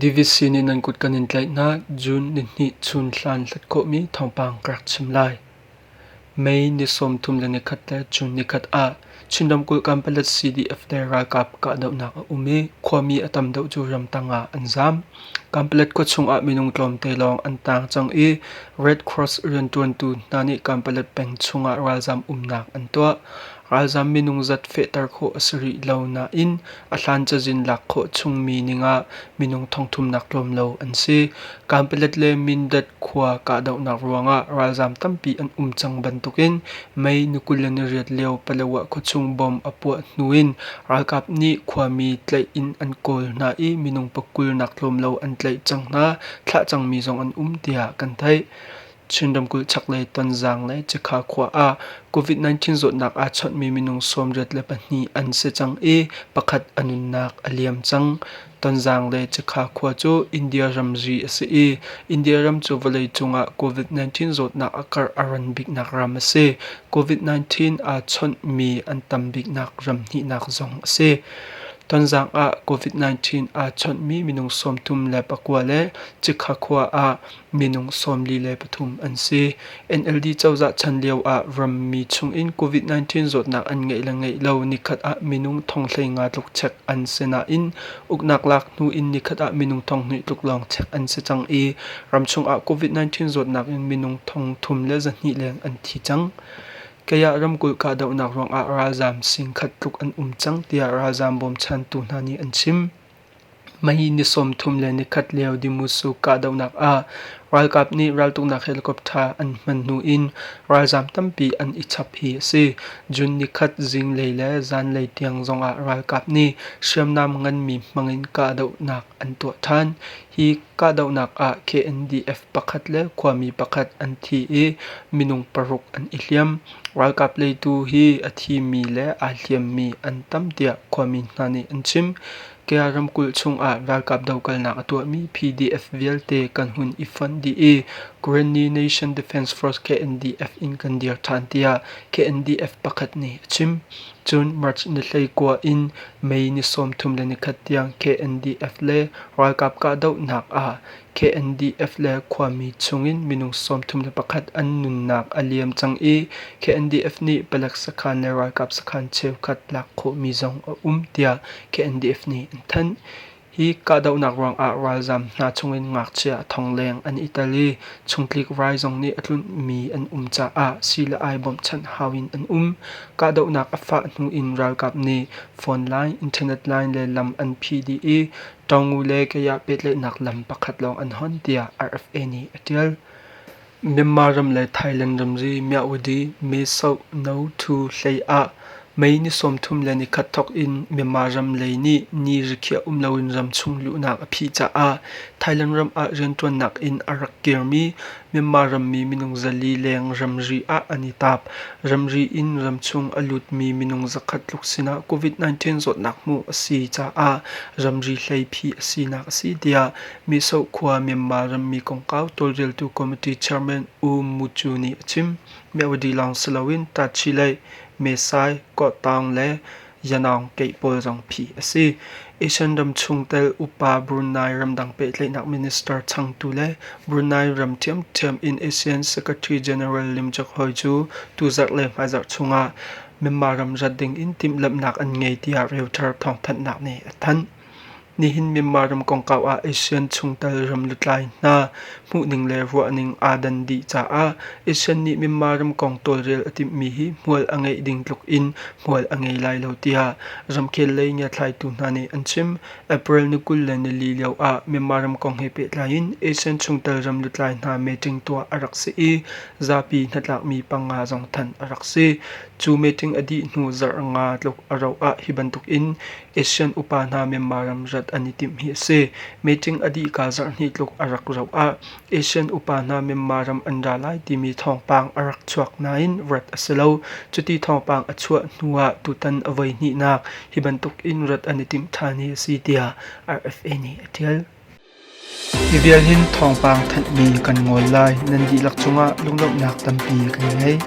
DVC nih nan kut kan in tlaih hna. June nihnih chun hlan hlat khawhmi thawngpang ka rak chim lai. May ni 31 le June nikhat ah Chin ramkulh Kanpalet CDF le ralkap kahdohnak a um i khuami a tam deuh cu ramtang ah an zaam. Kanpalet khuachung ah minung tlawmte lawng an taang cang i Red Cross rianṭuantu hna nih Kanpalet peng chungah ralzaam umnak an tuah. Ralzaam minung zat fehter khawh a si rih lo nain a hlan cazin lak khawh chungmi ningah minung thongthumnak tlawm lo an si. Kanpalet le Mindat khua kahdohnak ruangah ralzaam tampi an um cang bantukin May ni 28 lio Palawa khuachung bomb a puah hnu in ralkap nih khuami tlaih in an kawl hna i minung pakul nak tlawm lo an tlaih cang hna, thlah cangmi zong an um tiah kan theih. Chin ramkulh chaklei Tonzang le Cikha khua ah COVID-19 zawtnak aa chawnhmi minung 82 an si cang i pakhat a nunnak a liam cang. Tonzang le Cikha khua cu India ramri a si i India ram cu vawleicung ah COVID-19 zawtnak a karh a ran biknak ram a si. COVID-19 aa chawnhmi an tam biknak ram hnihnak zong a si. Tonzang ah COVID-19 aa chawnhmi minung 39 le Cikha khua ah minung 43 an si. NLD cozah chan lio ah rammi chungin COVID-19 zawtnak an ngeih le ngeih lo nikhat ah minung 15,000 tluk check an si nain uknak lak hnu in nikhat ah minung 2,000 tluk lawng check an si cang i ramchung ah COVID-19 zawtnak in minung 3,200 leng an thi cang. Kayah ramkulh kahdohnak ruangah ralzaam 1,000 tluk an um cang tiah ralzaam bawmchantu hna nih an chim. May ni 31 lio Dimusu kahdohnak ah ralkap nih raltuknak helicopter an hman hnu in ralzaam tampi an i chap hi a si. June nikhat zinglei le zanlei tiang zongah ralkap nih hriamnam nganmi hmangin kahdohnak an tuah ṭhan. Hi kahdohnak ah KNDF pakhat le khuami pakhat an thi i minung paruk an i hliam. Ralkap lei tu hi a thimi le aa hliammi an tam tiah khuami hna nih an chim. Kaya ramkulh chungah ralkap dokalnak a tuahmi PDF vialte kan hun i fonh dih i Karenni Nation Defense Force KNDF in kan dir ṭhan tiah KNDF pakhat nih a chim. Cun March ni 19 in May ni 31 tiang KNDF le ralkap kahdohnak ah KNDF le khuami chungin minung 31 an nunnak a liam cang i KNDF nih palek sakhan le ralkap sakhan cheukhat lak khawhmi zong a um tiah KNDF nih an thanh. Hi kahdohnak ruangah ralzaam hna chungin ngakchia thong leng an i tel i chungtlik rai zong nih a tlunhmi an um caah sii le ai bawmhchanh hau in an um. Kahdohnak a fah hnu in ralkap nih phone line, internet line le lam an phih dih i Taungu le Kayah pehtlaihnak lam pakhat lawng an hon tiah RFA nih a ṭial. Myanmar ram le Thailand ramri Myawaddy Mesoh No Thu hlei ah May ni 31 thawk in Myanmar ram lei nih ni rikhiah um loin ramchung luhnak a phih caah Thailand ram ah rianṭuannak in a rak kirmi Myanmar rammi minung 400 leng ramri ah an i tap. Ramri in ramchung a lutmi minung zakhat tluk sinah COVID-19 zawtnak hmuh a si caah ramri hlei phih a sinak a si tiah Mehsoh khua Myanmar rammi kongkau tawlreltu committee chairman U Mucu nih a chim. Myawaddy lawng si loin Tachileih, Mesai, Kawhtaung le Yanong keih pawl zong phih a si. Asian ram chungtel upa Brunei ramdang pehtlaihnak minister changtu le Brunei ram ṭhiamṭhiam in ASEAN Secretary General Lim Jock Hoi cu tuzarh le hmaizarh chungah Myanmar ram rat ding in timhlamhnak an ngei tiah Reuters thawngthanhnak nih a thanh. Nihin Myanmar ram kongkau ah ASEAN chungtel ram lutlai hna hmuhning le ruahning aa dan dih caah ASEAN nih Myanmar ram kong tawlrel a timhmi hi hmual a ngeih ding tluk in hmual a ngei lai lo tiah ramkhel lei ngiathlaitu hna nih an chim. April ni 24 lio ah Myanmar ram kong he pehtlai in ASEAN chungtel ram lutlai hna meeting tuah a rak si i zapi hnatlakmi panga zong thanh a rak si. Cu meeting a dih hnu zarh nga tluk a rauh ah hi bantuk in ASEAN upa hna Myanmar ram rat an i timh hi a si. Meeting a dihka zarhhnih tluk a rak rauh ah ASEAN upa hna Myanmar ram an ra lai timi thawngpang a rak chuak nain rat a si lo. Cuti thawngpang a chuah hnu ah tutan a voihnihnak hi bantuk in rat an i timh ṭhan hi a si tiah RFA nih a ṭial. Hi vial hin thawngpang thanhmi kan ngol lai. Nan dihlak cungah lunglawmhnak tampi kan ngei.